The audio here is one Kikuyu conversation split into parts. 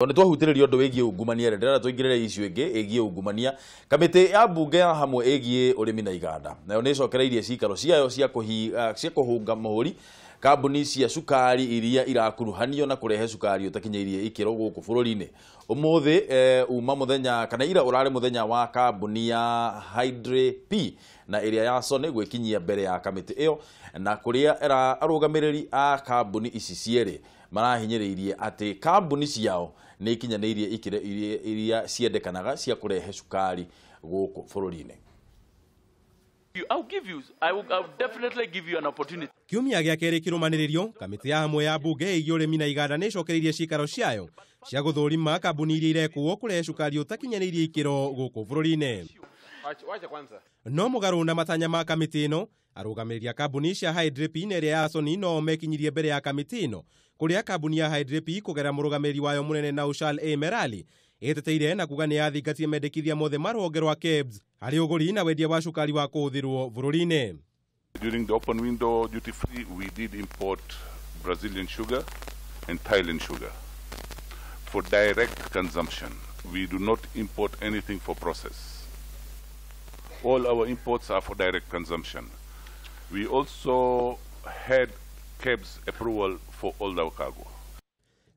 Nĩ twahutĩrĩria ũndũ wĩgiĩ ungumania rĩ, ndĩrenda tũingĩrĩre icio ĩngĩ ĩgiĩ ungumania. Kamĩtĩ ya mbunge ya hamwe ĩgiĩ ũrĩmi na iganda nayo nĩ ĩcokereirie cikaro ciayo cia kũhunga mũhũri kambuni cia cukari iria irakuruhanio na kũrehe cukari ũtakinyĩirie ikĩro gũkũ bũrũri-inĩ. Ũmũthĩ uma mũthenya kana ira ũrarĩ mũthenya wa kambuni ya Hydre P na ĩrĩa ya Sony gwĩkinyia mbere ya kamĩtĩ ĩyo, na kũrĩa arũgamĩrĩri a kambuni ici cierĩ marahinyĩrĩirie atĩ kambuni ciao nĩ ikinyanĩirie ikĩro iria ciendekanaga cia kũrehe cukari gũkũ bũrũri-inĩ. Kiumia gĩa kerĩ kĩrũmanĩrĩrio, kamĩtĩ ya hamwe ya mbunge ĩgiĩ ũrĩmi na iganda nĩ ĩcokereirie cikaro ciayo cia gũthũrima kambuni iria irekwo kũrehe cukari ũtakinyanĩirie ikĩro gũkũ bũrũri-inĩ. No mũgarũ na matanya ma kamĩtĩ ĩno, arũgamĩrĩri a kambuni cia Hydre P na ĩrĩa ya Sony no mekinyirie mbere ya kamĩtĩ ĩno, kũrĩa kambuni ya Hydre P kũgerera mũrũgamĩrĩri wayo mũnene Naushal A Merali ĩteteire na kuga nĩ yathingatie mendekithia mothe ma rũhonge rwa KEBS harĩ ũgũri na wendia wa cukari wa kũhũthĩrwo bũrũri-inĩ. During the open window duty free, we did import Brazilian sugar and Thailand sugar for direct consumption. We do not import anything for process. All our imports are for direct consumption. We also had KEBS approval for all our cargo.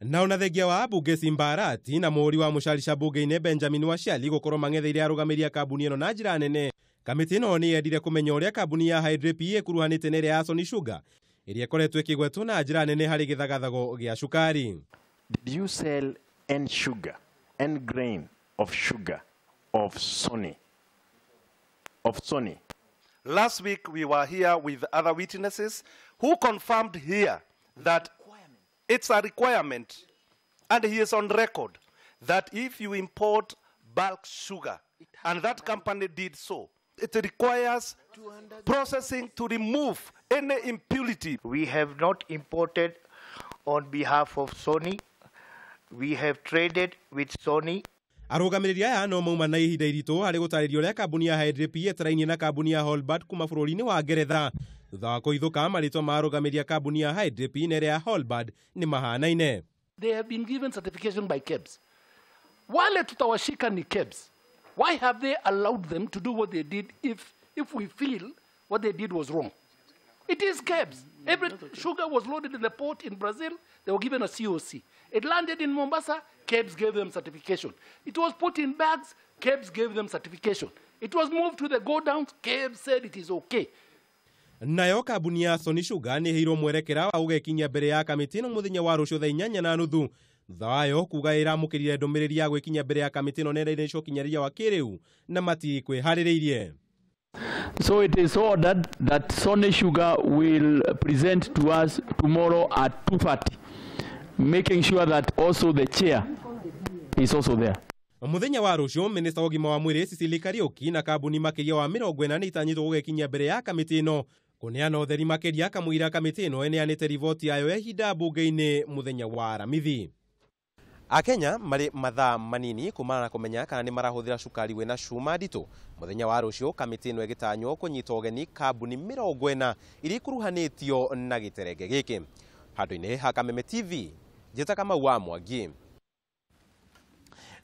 Nao na thengia wa ambunge Simba Arati na mũhũri wa mũcarica mbunge-inĩ Benjamin Washiali gũkorwo mang'etheire arũgamĩrĩri a kambuni ĩno na njĩra nene. Kamĩtĩ ĩno nĩ yendire kũmenya ũrĩa kambuni ya Hydre P ĩkuruhanĩte na ĩrĩa ya Sony Sugar ĩrĩa ĩkoretwo ĩkĩgwetwo na njĩra nene harĩ gĩthagathago gĩa cukari. Did you sell any sugar, any grain of sugar of Sony? Of Sony? Last week we were here with other witnesses who confirmed here that it's a requirement, and he is on record, that if you import bulk sugar, and that company did so, it requires processing to remove any impurity. We have not imported on behalf of Sony. We have traded with Sony. Arũgamĩrĩri aya no mauma na ihinda iritũ harĩ gũtarĩria ũrĩa kambuni ya Hydre P ĩtarainie na kambuni ya Holbert kuma bũrũri-inĩ wa Ngeretha thutha wa kũhithũka marĩtwa ma arũgamĩrĩri a kambuni ya Hydre P na ĩrĩa ya Holbert nĩ mahanaine. They have been given certification by KEBS. Wale tutawashika ni KEBS. Why have they allowed them to do what they did if we feel what they did was wrong? It is KEBS. Every sugar was loaded in the port in Brazil. They were given a COC. It landed in Mombasa. KEBS gave them certification. It was put in bags. KEBS gave them certification. It was moved to the go-downs. KEBS said it is okay. Nayo kambuni ya Sony Sugar nĩ ĩheirwo mwerekera wa gũgekinyia mbere ya kamĩtĩ ĩno mũthenya wa rũciũ thaa 8:30 thutha wayo kuga ĩramũkĩrire ndũmĩrĩri ya gwĩkinyia mbere ya kamĩtĩ ĩno nenda-inĩ cia ũkinyanĩria wa kĩrĩu na matikwĩharĩrĩirie. So it is ordered that Sony Sugar will present to us tomorrow at 2:30, making sure that also the chair is also there. Mũthenya wa rũciũ minista wa ũgima wa mwĩrĩ Cecily Kariuki na kambuni makĩria wa 40 nĩ itanyĩtwo gũgekinyia mbere ya kamĩtĩ ĩno kũneana ũtheri makĩria kamũira kamĩtĩ ĩno ĩneanĩte riboti yayo ya ihinda mbunge-inĩ mũthenya wa Aramithi. Akenya marĩ mathaa manini kumana na kũmenya kana nĩ marahũthĩra cukari wĩna cuma nditũ. Mũthenya wa rũciũ kamĩtĩ ĩno ĩgĩtanywo kũnyita ũgeni kambuni 40 iria ikuruhanĩtio na gĩterenge gĩkĩ. Handũ-inĩ ha Kameme TV, njĩta Kamau wa Mwangi.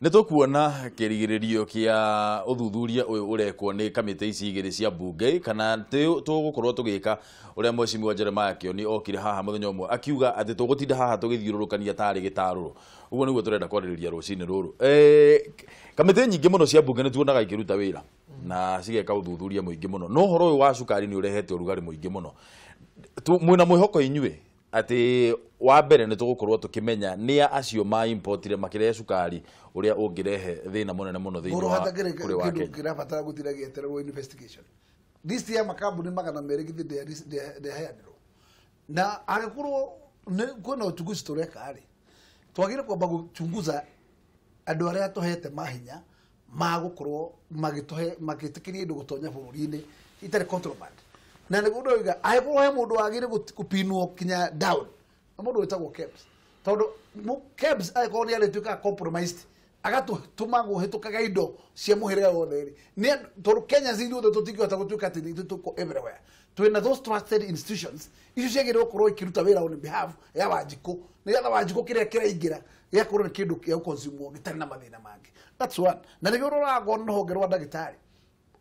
Nĩ tũkuona kĩrigĩrĩrio kĩa ũthuthuria ũyũ ũrekwo nĩ kamĩtĩ ici igĩrĩ cia mbunge kana tũgũkorwo tũgĩka ũrĩa mheshimiwa Jeremiah Kioni okire haha mũthenya ũmwe akiuga atĩ tũgũtinda haha tũgĩthiũrũrũkania tarĩ gĩtarũrũ. Ũguo nĩguo tũrenda kwarĩrĩria rũcinĩ rũrũ. Kamĩtĩ nyingĩ mũno cia mbunge nĩ tuonaga ikĩruta wĩra na cigeka ũthuthuria mũingĩ mũno, no ũhoro ũyũ wa cukari nĩ ũrehete ũrugarĩ mũingĩ mũno. Mwĩna mwĩhoko inyuĩ atĩ wa mbere nĩ tũgũkorwo tũkĩmenya nĩa acio ma importire makĩrehe cukari ũrĩa ũngĩrehe thĩna mũnene mũno thĩinĩ wa kũrĩ wa Kenya. Kĩrabatara gũtira gĩetererwo investigation. List ya makambuni 200 githĩ ndĩaheanirwo, na angĩkorwo kwĩna uchunguzi tũreka rĩ, twagĩrĩire kwamba gũchunguza andũ arĩa tũhete mahinya ma gũkorwo magĩtũhe magĩtĩkĩria indo gũtonya bũrũri-inĩ itarĩ contraband. Na nĩguo ndoiga angĩkorwo he mũndũ wagĩrĩire gũpinwo kinya down na mũndũ wĩtagwo KEBS, tondũ KEBS angĩkorwo nĩ arĩtuĩkaga compromised agatũma gũhĩtũkaga indo cia mũhĩrĩga wothe rĩ, nĩ tondũ Kenya ithuothe tũtingĩhota gũtuĩka atĩ ithuĩ tũkũ everywhere. Twina those trusted institutions icio ciagĩrĩirwo gũkorwo ikiruta wĩra on behalf ya Wanjikũ nĩgetha Wanjikũ kĩrĩa kĩraingĩra gĩgakorwo nĩ kĩndũ kĩa consume gĩtarĩ na mathĩna mangĩ. That's one. Na nĩguo ũroraga na rũhonge rwa ndagĩtarĩ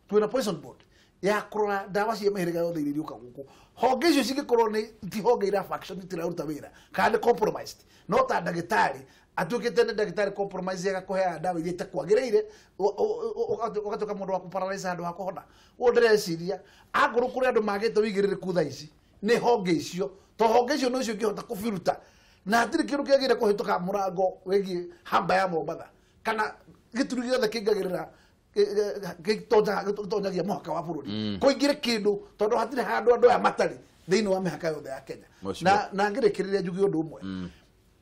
twina poison board ya kũrora ndawa cia mĩhĩrĩga yothe iria iriũka gũkũ. Honge icio cingĩkorwo nĩ ti honge ira function itiraruta wĩra kana nĩ compromised, no ta ndagĩtarĩ atuĩkĩte nĩ ndagĩtarĩ compromise agakũheaga ndawa iria itakwagĩrĩire, ũgatuĩka mũndũ wa kũparalyze handũ ha kũhona. Ũguo ndĩreciria angorwo kũrĩ andũ magĩte ũigĩrĩrĩku thaa ici nĩ honge icio, to honge icio nocio ingĩhota kũbiruta na hatirĩ kĩndũ kĩagĩrĩire kũhĩtũka mũrango wĩgiĩ hamba ya Mombatha kana gĩturi gĩothe kĩingagĩrĩra gĩtonyagia mũhaka wa bũrũri kũingĩre kĩndũ tondũ hatirĩ handũ andũ aya matarĩ thĩinĩ wa mĩhaka yothe ya Kenya. Na ngĩrĩkĩrĩria njuge ũndũ ũmwe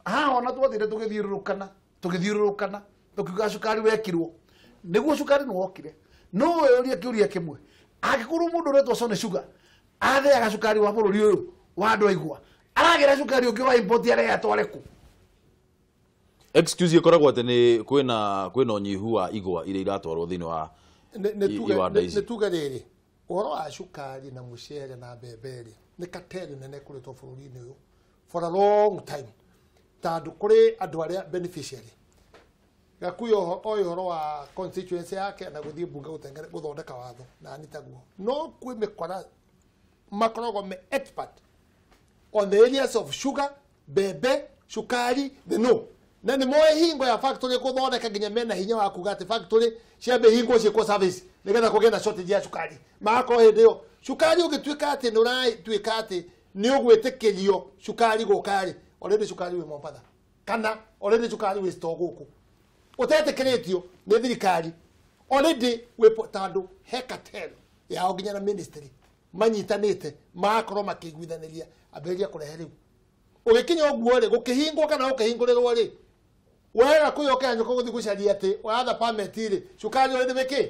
haha, ona twathire tũgĩthiũrũrũkana tũkiuga cukari wekirwo nĩguo cukari nĩwokire. No ũrie kĩũria kĩmwe, angĩkorwo mũndũ ũretwo Sony Sugar atheaga cukari wa bũrũri ũyũ wa andũ aigua, aragĩra cukari ũngĩ wa import arĩa atware kũ? Excuse ĩkoragwo atĩ nĩ kwĩna ũnyihu wa igwa iria iratwarwo thĩinĩ wa iwanda ici. Nĩ tuge rĩrĩ, ũhoro wa cukari na mũcere na mbembe rĩ nĩ kateri nene kũrĩtwo bũrũri-inĩ ũyũ for a long time, tondũ kũrĩ andũ arĩa beneficiary Gakuyo oĩ ũhoro wa constituency yake na gũthiĩ bunge gũthondeka watho na nĩ taguo. No kwĩ mĩkora makoragwo me expert on the areas of sugar, mbembe, cukari, they know. Na nĩ moĩ hingo ya factory gũthondeka nginya mena hinya wa kuga atĩ factory ciambe hingwo ciĩkwo service nĩgetha kũgĩe na shortage ya cukari. Magakorwo hĩndĩ ĩyo cukari ũngĩtuĩka atĩ nĩ ũratuĩka atĩ nĩ ũgwĩtĩkĩrio cukari gũka rĩ, already cukari wĩ Mombatha kana already cukari wĩ store gũkũ ũtetĩkĩrĩtio nĩ thirikari already wĩ tondũ he cartel yao nginya na ministry manyitanĩte magakorwo makĩiguithanĩria ambĩrĩria kũrehe rĩu. Ũgĩkinya ũguo rĩ, gũkĩhingwo kana gũkĩhingũrĩrwo rĩ, wega kwĩyoka nyũka gũthiĩ gũcaria atĩ ũratha permit rĩ, cukari already wĩ kĩ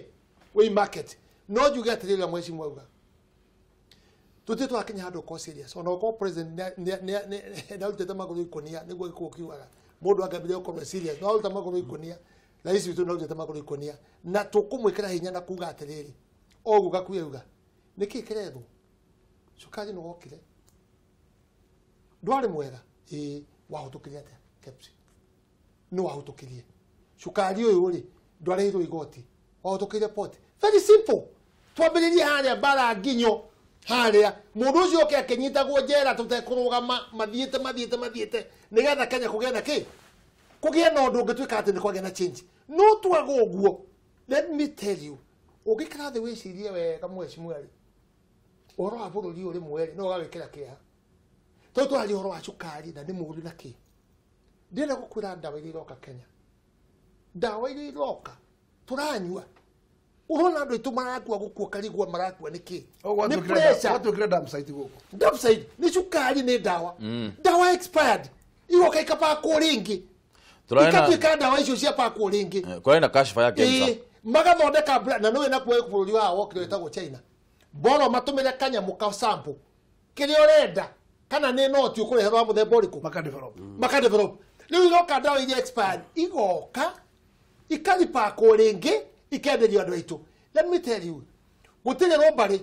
wĩ market. No njuge atĩrĩrĩ mheshimiwa auga tũtirĩ twakinya handũ ũkorwo serious, ona ũkorwo president nĩarutĩte magũrũ ikũnia nĩguo gĩkuũ kiugaga mũndũ angĩambĩrĩria gũkorwo serious no aruta magũrũ ikũnia, rais witũ nĩarutĩte magũrũ ikũnia, na tũkũmwĩkĩra hinya na kuga atĩrĩrĩ o ũguo Gakuya auga nĩkĩ kĩrethwo cukari nĩwokire ndwarĩ mwega, ĩĩ wahũtũkirie atĩa KEBS nĩ wahũtũkirie cukari ũyũ rĩ ndwarĩhirwo igoti wahũtũkĩire port. Very simple, twambĩrĩrie harĩa mbara nginyo harĩa mũndũ ũcio oke akĩnyitagwo njera tũtekũrũgama mathiĩte nĩgetha Kenya kũgĩe na kĩ kũgĩe na ũndũ ũngĩtuĩka atĩ nĩ kwagĩa na change. No twaga ũguo, let me tell you, ũngĩikara thĩ wĩcirie wega mheshimiwa rĩ, ũhoro wa bũrũri ũyũ rĩmwe rĩ no ũgawĩkĩra kĩeha tondũ tũraria ũhoro wa cukari na nĩ mũũru na kĩ. Ndĩrenda gũkwĩra ndawa iria iroka Kenya, ndawa iria iroka tũranyua urona andũ aitũ marakua gũkua karigua marakua nĩkĩ? Nĩ pressure. Gwatwĩkĩra dump site gũkũ. Dump site nĩ cukari nĩ ndawa. Ndawa expired igoka ikapakwo rĩngĩ. Ikatuĩka ndawa icio ciapakwo rĩngĩ. Kũrĩ na kashfa ya Kemsa. Magathondeka na nĩũĩ nakuo bũrũri wa wokire wĩtagwo China. Boro matũmĩre kanyamũ ka sample kĩrĩa ũrenda kana nĩ noti ũkũreherwo wa mũthemba ũrĩkũ. Maka develop. Maka develop. Rĩu igoka ndawa iria expired igoka ikaripakwo rĩngĩ ikenderio andũ aitũ. Let me tell you, gũtirĩ rũmbarĩ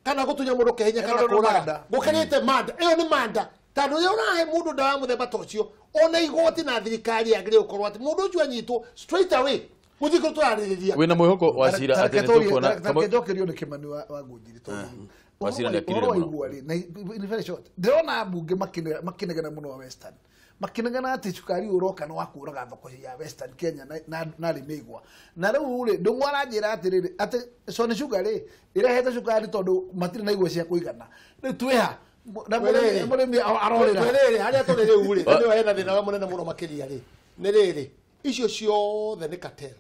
kana gũtunya mũndũ kĩhinya kana kũraga gũkĩrĩte manda. Ĩyo nĩ manda tondũ rĩrĩa ũrahe mũndũ ndawa mũthemba ta ũcio ona igoti na thirikari yagĩrĩire gũkorwo atĩ mũndũ ũcio anyitwo straight away gũthiĩ kũrĩa tũrarĩrĩria. Wĩna mwĩhoko wa cira atĩ nĩ tũkuona Reke njokerio nĩ Kĩmani wa Ngũnjiri tondũ Wachira nĩakirire ũhoro wa mũno. igua rĩ, na in very short, ndĩrona mbunge makĩnegena mũno wa Western makinegana ati cukari uroka no wakuraga thoko ya Western Kenya na arĩmi igwa. Na rĩu rĩ ndũng'wa aranjĩra atĩrĩrĩ atĩ Sony Sugar rĩ ĩrehete cukari tondũ matirĩ na igwa cia kũigana. Rĩu twĩha na mũrĩmi arorĩra. Twĩrĩrĩ harĩa tũrĩ rĩu rĩ nĩwe hena thĩna mũnene mũno makĩria rĩ nĩ rĩrĩ icio ciothe nĩ cartel.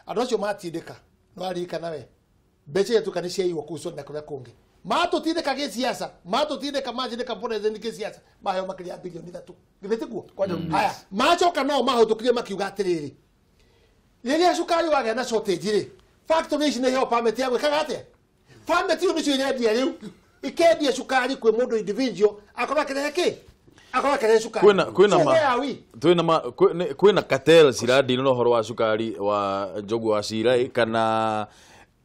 Andũ acio matindĩka no aririkana we mbeca iria tuka nĩ ciaiywo kũu Sony na kũrĩa kũngĩ matũtindĩka gĩciaca matũtindĩka manjindĩka president gĩciaca maheo makĩria ya bilioni 3 githĩ tiguo? Haya macoka no mahũtũkire makiuga atĩrĩrĩ rĩrĩa cukari wagĩa na shortage rĩ factory ici nĩ iheo permit ya gwĩkaga atĩa? Permit icio nĩcio irendia rĩu ikendia cukari kwĩ mũndũ individual akorwo akĩrehe kĩ akorwo akĩrehe cukari. Kwĩna cartel ciradini na ũhoro wa cukari wa Njogu wa Cira kana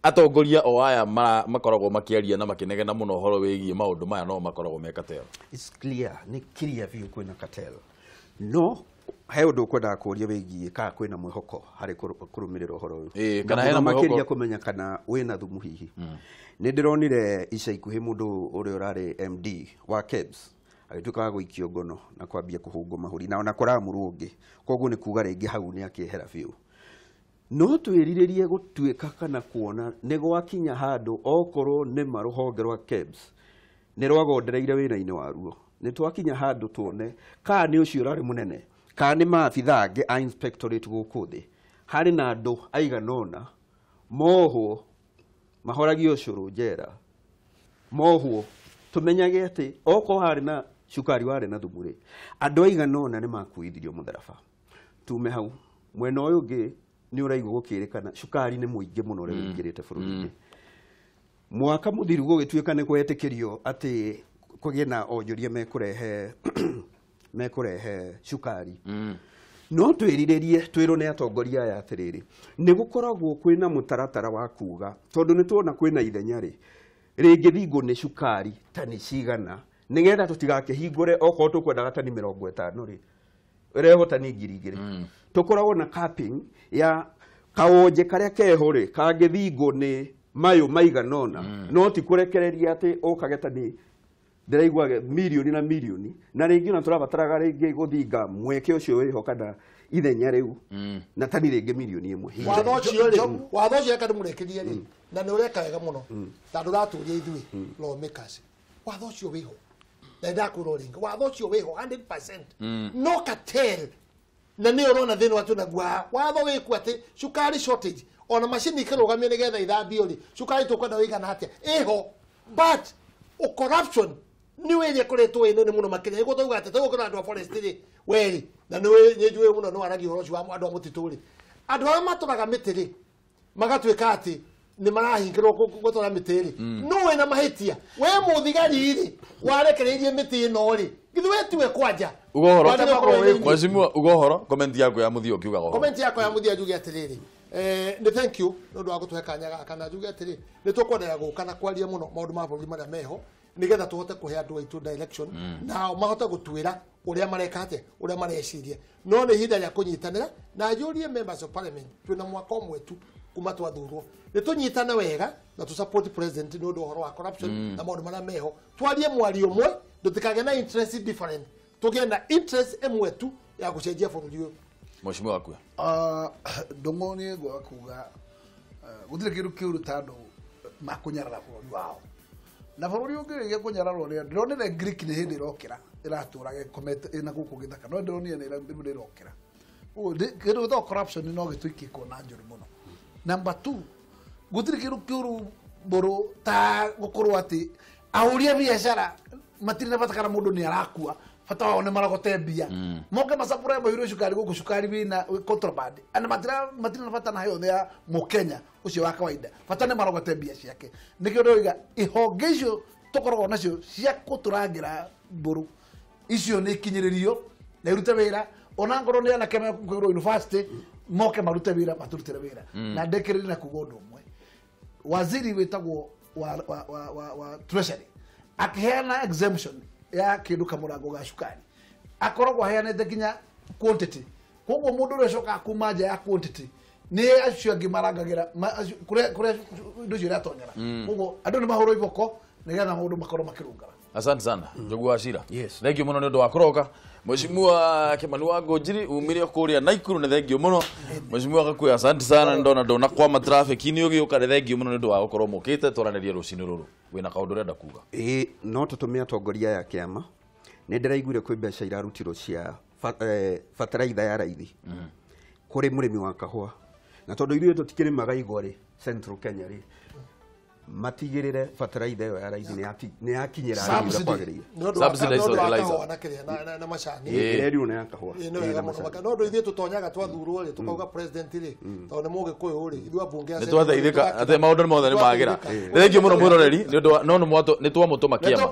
Atongoria o aya makoragwo makiaria na makinegena muno horo wigie maundu maya no makoragwo me cartel. It's clear, ni clear biũ kwĩna cartel. No he ũndũ ũkwendaga kũũria wĩgiĩ kana kwĩna mwĩhoko harĩ kũrũmĩrĩra ũhoro ũyũ. Kana hena mwĩhoko makĩria kũmenya kana wĩna thumu hihi. Nĩ ndĩronire ica ikuhĩ mũndũ ũrĩa ũrarĩ MD wa KEBS agĩtuĩka wa gũikio ngono na kwambia kũhũngwo mahũri na ona kũramũrwo ũngĩ, koguo nĩ kuga rĩngĩ hau nĩ akĩehera biũ. No twĩrirĩrie gũtuĩka kana kuona nĩ gwakinya handũ okorwo nĩ ma rũhonge rwa KEBS nĩ rwagondereire wĩra-inĩ waruo, nĩ twakinya handũ tuone kana nĩ ũcio ũrarĩ mũnene kana nĩ maabithaa angĩ a inspectorate gũkũ thĩ harĩ na andũ aigana ũna mohwo mahoragio ũcũrũ njera, mohwo tũmenyage atĩ okorwo harĩ na cukari warĩ na thumu rĩ, andũ aigana ũna nĩ makuithirio mũtharaba. Tume hau mwena ũyũ ũngĩ nĩ ũraigua gũkĩrĩkana cukari nĩ mũingĩ mũno ũrĩa ũingĩrĩte bũrũri-inĩ. Mwaka mũthiru gũgĩtuĩka nĩ kwetĩkĩrio atĩ kũgĩe na onjoria mekũrehe cukari. No twĩrirĩrie twĩrwo nĩ atongoria aya atĩrĩrĩ, nĩ gũkoragwo kwĩna mũtaratara wa kuga tondũ nĩ tuona kwĩna ithenya rĩ rĩngĩthingwo nĩ cukari tani cigana nĩgetha tũtigakĩhingũre okorwo tũkwendaga tani 50 rĩ ĩrehwo tani 2000. Tũkoragwo na capping ya kaonje karĩa keho rĩ kangĩthingwo nĩ mayũ maigana ũna, no ti kũrekereria atĩ ũkage tani ndĩraigua mirioni na mirioni na rĩngĩ ona tũrabataraga rĩngĩ gũthinga mweke ũcio wĩho kana ithenya rĩu na tani rĩngĩ mirioni 1. Watho ũcio rĩ, watho ũcio reka ndĩmũrĩkĩrie rĩ, na nĩ ũreka wega mũno tondũ ũratũria ithuĩ lawmakers. Watho ũcio wĩho na ndakwĩra rĩngĩ, watho ũcio wĩho 100%. No cartel na nĩ ũrona thĩna wa twĩnaguo haha. Watho wĩkuo atĩ cukari shortage ona macini ikĩrũgamio nĩgetha ithambio rĩ, cukari tũkwenda wĩigana atĩa ĩho, but corruption nĩ wĩrĩa ĩkoretwo ĩ nene mũno makĩria. Nĩguo twauga atĩ tũgũkĩra andũ a forest rĩ, werĩ na nĩ njũĩ mũno nĩ waragia ũhoro ũcio wa andũ a mũtitũ rĩ, andũ arĩa matũraga mĩtĩ rĩ magatuĩka atĩ nĩ marahingĩrwo gũtwara mĩtĩ rĩ, no wĩna mahĩtia we mũthigari rĩ warekereirie mĩtĩ ĩno rĩ, githĩ we tiwe kwanja. Uga ũhoro Mheshimiwa, uga ũhoro comment yaku ya mũthia ũkiugaga ũhoro. Comment yakwa ya mũthia njuge atĩrĩrĩ, nĩ thank you nĩ ũndũ wa gũtũhe kanya gaka, na njuge atĩrĩ nĩ tũkwendaga gũka na kwaria mũno maũndũ ma bũrũri marĩa meho nĩgetha tũhote kũhe andũ aitũ direction nao mahote gũtuĩra ũrĩa mareka atĩa, ũrĩa mareciria. No nĩ ihinda rĩa kũnyitanĩra na njũrie members of parliament twĩna mwaka ũmwe tu kuma twathurwo, nĩ tũnyitane wega na tũ support president nĩ ũndũ ũhoro wa corruption na maũndũ marĩa meho, twarie mwario ũmwe, tũtikagĩe na interest different, tũgĩe na interest ĩmwe tu ya gũcenjia bũrũri ũyũ. Mheshimiwa wakwa Ndũng'ũ nĩ ngwaga kuga gũtirĩ kĩndũ kĩũru ta andũ makũnyarara bũrũri wao na bũrũri ũngĩrĩkia kũnyararwo nĩ ndĩronire Greek nĩ hĩndĩ ĩrokĩra ĩratũraga ĩkomete ĩna gũkũ gĩthaka, no ndĩronire nĩ ĩrokĩra. Ũguo kĩndũ gĩtagwo corruption no gĩtuĩke kona njũru mũno. Number 2, gũtirĩ kĩndũ kĩũru mbũrũ ta gũkorwo atĩ ahũri a biacara matirĩ na bata kana mũndũ nĩ arakua, bata wao nĩ marogote mbia moke macapũre mahũre cukari gũkũ, cukari wĩna contraband ana matirĩ na bata na yothe ya mũkenya ũcio wa kawaida, bata nĩ marogote mbia ciake. Nĩkĩo ndĩroiga ihonge icio tũkoragwo nacio cia gũtũrangĩra mbũrũ icio nĩ ikinyĩrĩrio na irute wĩra, ona ngorwo nĩ anake mekũingĩrwo university moke marute wĩra, matũrutĩre wĩra. Na ndĩkĩrĩrie na kuga ũndũ ũmwe, waziri wĩtagwo wa treasury akĩheana exemption ya kĩndũ kamũrango ga cukari akoragwo aheanĩte nginya quantity, koguo mũndũ ũrĩa ũcokaga kuma nja ya quantity nĩ acio angĩ marangagĩra kũrĩa indo icio iratonyera, koguo andũ nĩ mahũrwo iboko nĩgetha maũndũ makorwo makĩrũngara. Asante sana Njogu wa Cira. Thank you mũno nĩ ũndũ wa kũroka. Mheshimiwa Kimani wa Ngũnjiri umire kũrĩa Naikuru nĩ thank you mũno. Mheshimiwa Gakuya asante sana, ndona ndona kwama traffic-inĩ ũgĩũka, nĩ thank you mũno nĩ ũndũ wa gũkorwo mũkĩte twaranĩrie rũcinĩ rũrũ. Wĩna kaũndũ ũrenda kuga? Ĩĩ, no tũtũme atongoria aya kĩama. Nĩ ndĩraiguire kwĩ mbeca irarutirwo cia bataraitha ya raithi kũrĩ mũrĩmi wa kahũa, na tondũ ithuĩ tũtikĩrĩmaga igwa rĩ Central Kenya rĩ, matigirire bataraitha ĩyo ya raithi nĩ yakinyĩra arĩmi ũrĩa kwagĩrĩire. Subsidized fertilizer. Na kĩrĩa na macani. Ĩrerirwo nĩ ya kahũa. Ĩĩ, nĩ wega mũno. No ũndũ ithuĩ tũtonyaga twathurwo rĩ, tũkauga president rĩ, tondũ nĩ mũgĩkũyũ rĩ, ithuĩ ambunge a Nĩ twateithĩka atĩ maũndũ mothe nĩ magĩra. Thank you mũno mwĩroreri nĩ ũndũ wa no nĩ twamũtũma kĩama.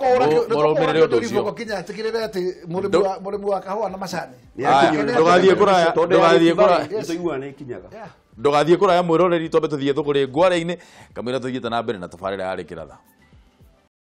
Mũrũmĩrĩre ũndũ ũcio. Kinya atigĩrĩre atĩ mũrĩmi wa kahũa na macani. Ndũgathiĩ kũraya, ndũgathiĩ kũraya. Nĩtũiguaga nĩ ikinyaga. Ndũgathiĩ kũraya mwĩroreri, twambe tũthiĩ tũkũrĩ ngware-inĩ kamwĩra tũthiĩte na mbere na tabarĩra ya Rĩkĩra Tha.